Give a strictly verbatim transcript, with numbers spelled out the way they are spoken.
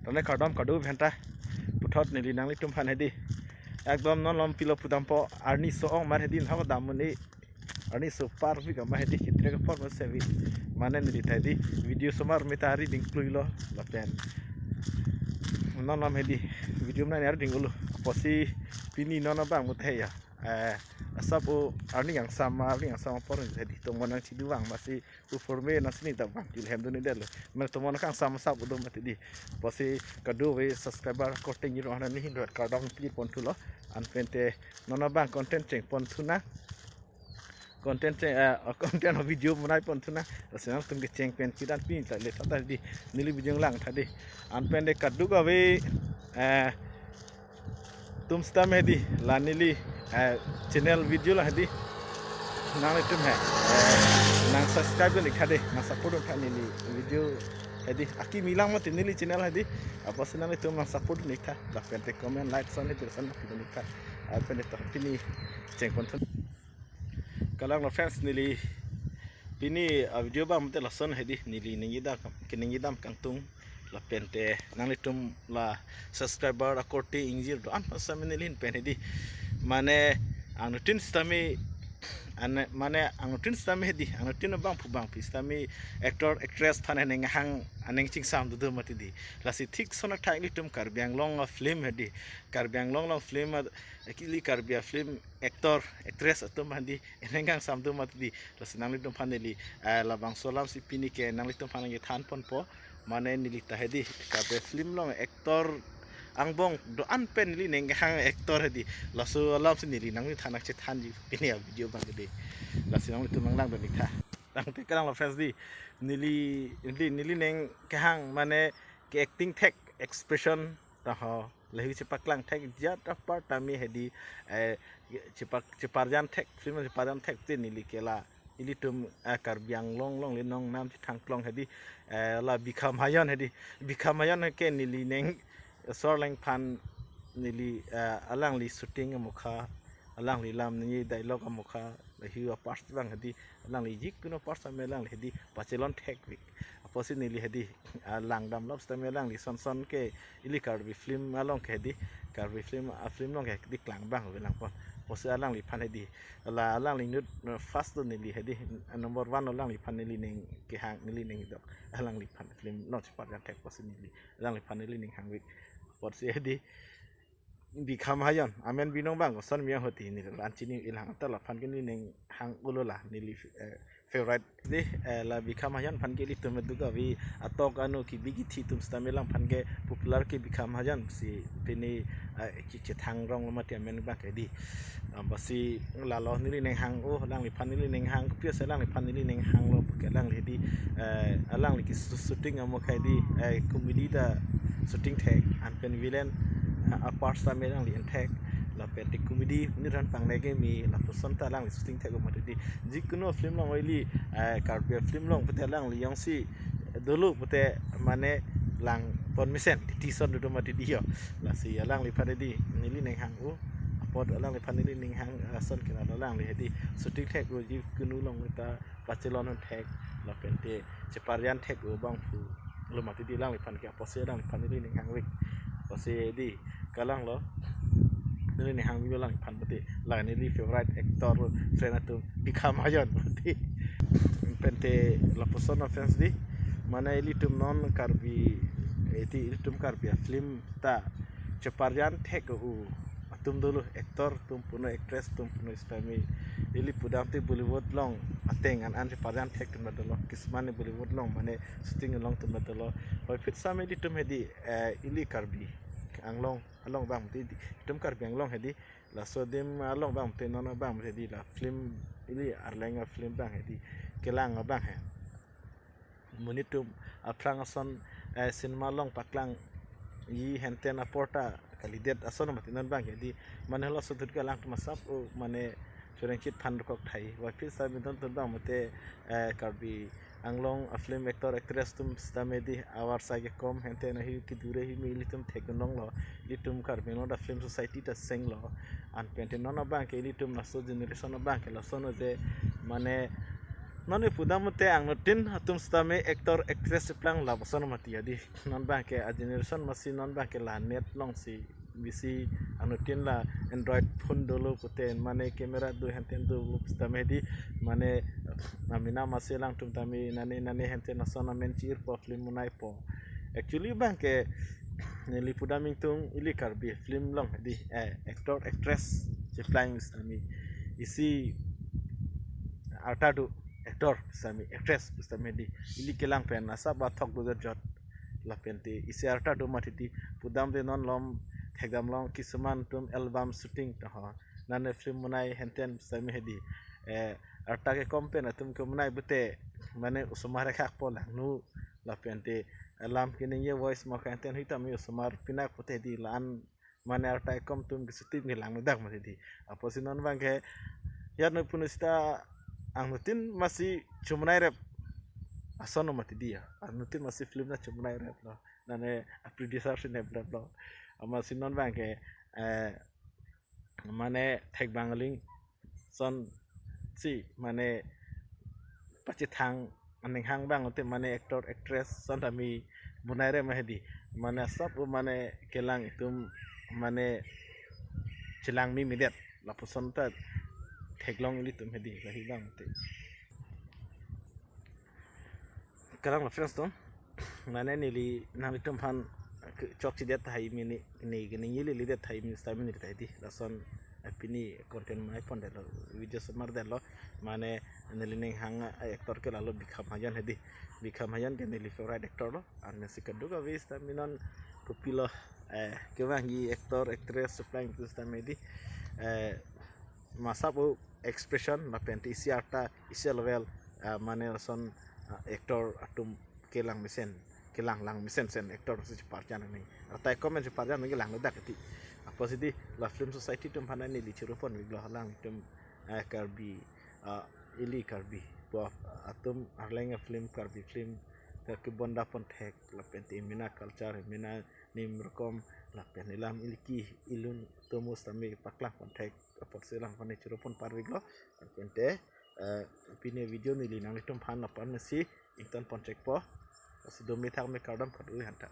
Mane kardom kado aphanta puthot neli nanglitum aphan hedi. Ekdom non lom pilo pudampo, arni so-ong mar hedi, nahok dam muni. Arni so parpik ama hedi, kitre ke por ma sevi. Mane neli ta hedi video somar mita ari ding kluilo lapen non lom hedi video mane ari ding ulo. Apotsi pini non abang mut he ya. Eh, asap o arni angsam, arni angsam apor hedi tomon nangchidu vang, masi uforme nasi ni ta bang til hem dun-i detlo. Mane tomon kangsam asap udo mati di. Apotsi kadokave subscriber korte nirong hana ni hin rat kardom pli pon thulo. Anpente non abang content cheng pon thu nang. Content cheng, eh, content video monai pon thu nang. Lasi nangtum kecheng pen chidan pini ta le tha ta di, neli video lang tha di. Anpente kadokave, eh, tum sitame hedi, la neli, eh, channel video la hedi. Nanglitum he, eh, nang subscribe dun-ik tha di, nang support dun tha neli video hedi. Akimi lang mati neli channel hedi. Apotsi nanglitum nang support dun-ik tha. Lapente comment, like, son hedi son dun-ik tha. Anpente to pini cheng pon thu. Kalang lo friends, neli pini a video abang mate lason hedi, neli ningje dam, keningje dam kangtung. Lapente nanglitum la subscriber akorte ingjir do-an pasam neli hin pen hedi. Mane anuttin sitame, ane, mane anuttin sitame hedi, anuttin abangphu bangphi sitame actor actress aphan aning hang aning chingsam do do mati di. Lasi thik son athak ilitum Karbi Anglong a film hedi. Karbi Anglong along film a, ili Karbi a film actor actress atum aphan di aning kangsam do mati di. Lasi nanglitum aphan neli, eh, labangso alam si pini ke nanglitum aphan nangkethan ponpo. Mane neli ta hedi Karbi film along actor angbong do-an pen neli ning hang actor hedi. Laso alam si neli nangkethan nangchethanji pini a video abang hedi. Lasi nanglitum nang lang dun-ik tha. Tangte kalang lo friends di. Neli, neli, neli ning kehang mane ke acting thek, expression ta ho, lahi chepaklang thek jat apar tame hedi, eh, chepak, cheparjan thek, film cheparjan thek te neli ke la ilitum, eh, Karbi Anglong along le nong nam chethang klong hedi, eh, la Bikham Hayon hedi. Bikham Hayon ke neli ning Sorleng aphan neli, eh, alangli shooting amokha, alangli lam neli dialogue amokha, lahi a parts abang hedi, alangli jikunu parts tame alangli hedi pachelon thekvik. Apotsi neli hedi, ah, lang dam lop sitame alangli son son ke ili Karbi film along ke hedi, Karbi film, a film along ke hedi klang abang ave lang pon. Apotsi alangliphan hedi, la alangli inut, uh, first do neli hedi, uh, number one alangliphan neli ning kehang, neli ning dok. Alangliphan film along cheparjan thek apotsi neli, alangliphan neli ning hangvik. Apotsi hedi Bikham Hayon, amen binong abang koson mi ahut neli la-an chini ilang ta laphan ke neli ning hang ulo la neli, eh, favorite di, eh, la Bikham Hayon aphan ke ilitum do kave atok anu kebi kethe atum sitame alangphan ke popular ke Bikham Hayon si pini, eh, ke, kethang rong lo mati amen abang ke di. Ah, basi lalo neli ning hang, oh, alangliphan neli ning hang, kopi ase alangliphan neli ning hang lo, ke alangli di, eh, alangli ke su-, shooting amokha di, eh, comedy ta shooting thek, anpen villain, eh, a parts tame alangli en thek, lapente comedy, ni ran pang nege mi, lapuson ta alangli shooting thek mati di, jikunu film along ili, eh, Karbi film along pute alangli jongsi dolo pute mane lang pon mesen, titi son do mati di ho. Lasi alangliphan hedi, neli ning hang o. Apot alangliphan neli ning hang, ah, ason ke la alangli hedi shooting thek o, jikunu along ta pachelon thek, lapente cheparjan thek o abangphu lo mati di alangliphan ke, apotsi alangliphan neli ning hangvik. Apotsi di kalang lo. Neli ning hangvik alangliphan mati. La neli favorite actor friend atum Bikham Hayon mati. Pente lapuson a friends di. Mane ilitum non Karbi, eti ilitum Karbi a film ta cheparjan thek o atum dolo, actor atum puno, actress atum puno sitame. Ili pudamte Bollywood along ateng an an cheparjan thek atum dolo. Kisman Bollywood along mane shooting along atum dolo. Hoi phit sitame ilitum hedi, eh, ili Karbi Anglong along abang hedi, itum Karbi Anglong hedi, laso adim along abang te non abang hedi la film, ili Arleng a film abang hedi kelang abang he. Monit atum aphrang ason, eh, cinema along paklangji henten apor ta kalidet ason mati non abang hedi, mane halaso ahut ke alangtum asap o mane chorengchit phan dokok thai. Hoi phit sitame non atum abang mate, eh, Karbi Anglong a film actor actress atum sitame di avar sai ke kom henten ahi kedure hi mi ilitum thek nong lo, ilitum Karbi Anglong ta film society ta seng lo, anpente non abang ke ilitum laso generation abang ke lason je mane Non ipudam mate anuttin atum sitame actor actress cheplang lapuson mati hedi. Non abangke a generation masi non abangke la net alongsi bisi anuttin la Android phone dolo pute mane camera do henten do sitame hedi, mane amena masi alangtum tame nane nane henten ason amen chi-irpo film munaipo. Actually abangke neli pudam ingtung ili Karbi film along hedi, eh, actor actress cheplang sitame isi arta do actor sitame actress sitame hedi ili kelang pen asap athok do jot lapen te isi arta do mati hedi. Pudam te non malom thekdam along kisuman atum album shooting to ho nane film munai henten sitame hedi, eh, arta kekom pen atum kemunai pute mane osomar akhak po langno lapen te alam keningje voice ma ka henten hitam osomar pinak pute hedi la-an mane arta kekom atum ke shooting ke langno dak mati hedi. Apotsi non abangke ya no punu sita anuttin masi chumunai rep ason mati hedi ya. Anuttin masi film ta chumunai rep lo. Nane a producer si nep rep lo. Amatsi non abangke, eh, mane thekbang aling ason si mane pachethang aning hang abang te mane actor actress ason tame munai rep ma hedi. Mane asap o mane kelang itum mane chelang memedet lapuson ta theklong ilitum hedi lahi abang te. Kalang lo friends atum, mane neli nanglitum aphan ke- chokchedet tahai mini ni gini neli lidet tahai mini sitame neli tahai hedi lason, eh, pini content mai pondetlo, video somar detlo. Mane neli ning hang, eh, actor ke lalo Bikha Mahajan hedi. Bikha Mahajan ke neli favorite actor lo. Arnisi kadokave sitame non kopilo, eh, kevangji actor actress cheplang sitame hedi, eh, masap o expression lapen te isi arta isi level, ah, mane lason, ah, actor atum kelang mesen kelang lang mesen sen actor si cheparjan ni. Arta kekom pen cheparjan ni langno dak hedi. Apotsi hedi la film society atum aphan neli churu pon viglo alangtum, eh, Karbi, ah, ili Karbi po atum arleng film Karbi film ta kebonda pon thek lapen te mena culture mena nim rokom lapen ilam iliki ilun tomo sitame paklang pon thek apotsi alang aphan churu pon par viglo. Lapen te, eh, pini video neli nanglitum aphan aphan si ington pon chekpo. Lasi dome thakme kardom kadu hanta.